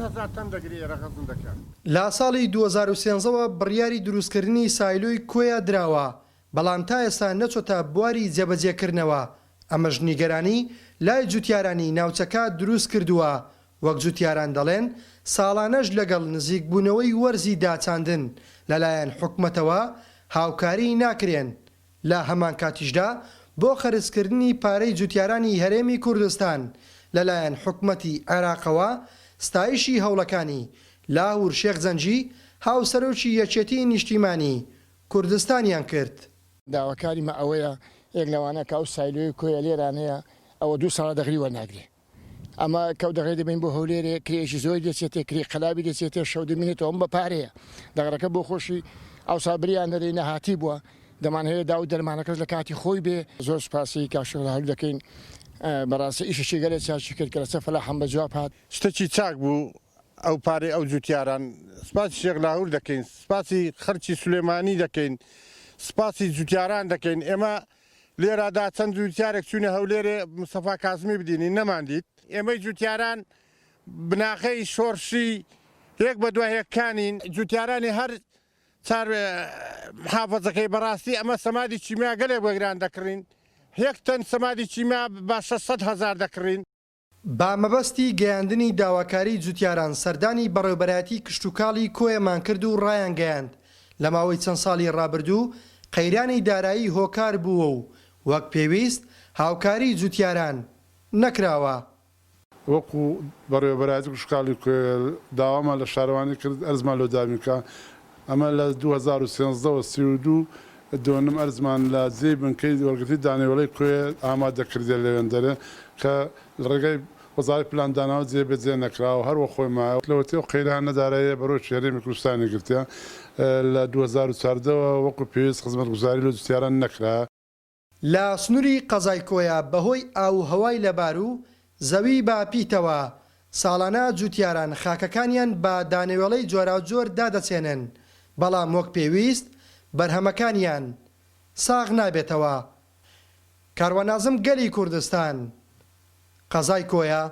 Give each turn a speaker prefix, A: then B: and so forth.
A: هەزار تەن دەگرێ ئێرە غەزن دەکا.
B: لە ساڵی 2013 وە بڕیاری دروستکردنی سایلۆی کۆیە دراوە، بەڵام تا ئێستا نەچۆتە بواری جێبەجێکردنەوە، ئەمەش نیگەرانی لای جوتیارانی ناوچەکە دروستکردووە، وەک جوتیاران دەڵێن، ساڵانەش لەگەڵ نزیکبوونەوەی وەرزی داچاندن لەلایەن حکومەتەوە هاوکاری ناکرێن، لە هەمانکاتیشدا بۆ خەرجکردنی پارەی جوتیارانی هەرێمی کوردستان لەلایەن حکومەتی عێراقەوە ستایشی هەوڵەکانی لاهور شێخ جەنگی هاوسەرۆکی یەکێتی نیشتیمانی کوردستانیان کرد.
A: داواکاری مە ئەوەیە یەک لەوانە کە ئەو سایلۆی کۆیە لێران هەیە ئەوە دوو ساڵە دەغری وەرناگرێ ئەمە کەو دەغری دەبین بۆ هەولێرێ کرێیەکی زۆری دەچێتێ کرێی قەلابی دەچێتێ شەو دەمینێتەوە ئەم بە پارەیە دەغرەکە بۆ خۆشی ئەوسا بریان دەدەی نەهاتی بووە دەمانهەوێ داو دەرمانەکەش لە کاتی خۆی بێ. زۆر سوپاسی کاک شێخ لاهور دەکەین بەڕاستی ئیشێکی گەلێ چاکی کرد کە لەسەر فەلاح هەم بە جواب هات.
C: شتەکی چاک بوو ئەو پارەی ئەو جوتیاران سپاسی شێخ لاهور دەکەین سپاسی خەلکی سولێمانی دەکەین سپاسی جوتیاران دەکەین ئێمە لێرادا چەند جوتیارێک چوینە هەولێرێ مستەفا کازمی بدینین نەماندیت ئێمەی جوتیاران بناغەی شۆرشی یەک بە دوای یەکانین جوتیارانی هەر چار محافەزەکەی بەڕاستی ئەمە سەمادی کیمیا گەلێک بەگران دەکڕین یەک تەن سەمادی کیمیا بە 600 هەزار دەکڕین.
B: بە مەبەستی گەیاندنی داواکاری جوتیاران سەردانی بەڕێوبەرایەتی کشتوکاڵی کۆیەمان کرد و ڕایانگەیاند، لە ماوەی چەند ساڵی ڕابردوو قەیرانی دارایی هۆکار بووە و وەک پێویست هاوکاری جوتیاران نەکراوە.
D: وەکو بەڕێوەبەرایەتی کشتوکاڵی کۆیە داوامان لە شارەوانی کرد ئەرزمان لۆ دابین بکا، ئەمە لە 2013 وە 32 دۆنم ئەرزمان لە جێی بنکەی وەرگرتنی دانەوێڵەی کۆیە ئامادە کردیە لەوێندەرێ کە لە ڕێگای وەزارەتی پلاندانەوە جێ بە جێ نەکرا و هەر وەخۆی مایەوە. لەوەتی ئەو قەیرانە داراییە بەرۆکی هەرێمی کوردستانی گرتیە لە 2014 وە وەکو پێویست خزمەتگوزاری لۆ جوتیاران نەکرا.
B: لە سنوری قەزای کۆیە بەهۆی ئاووهەوای لەبار و زەوی بە پیتەوە، ساڵانە جوتیاران خاکەکانیان بە دانەوێڵەی جۆراوجۆر دادەچێنن، بەڵام وەک پێویست بەرهەمەکانیان ساغ نابێتەوە. کاروان نازم گەلی کوردستان، قەزای کۆیە.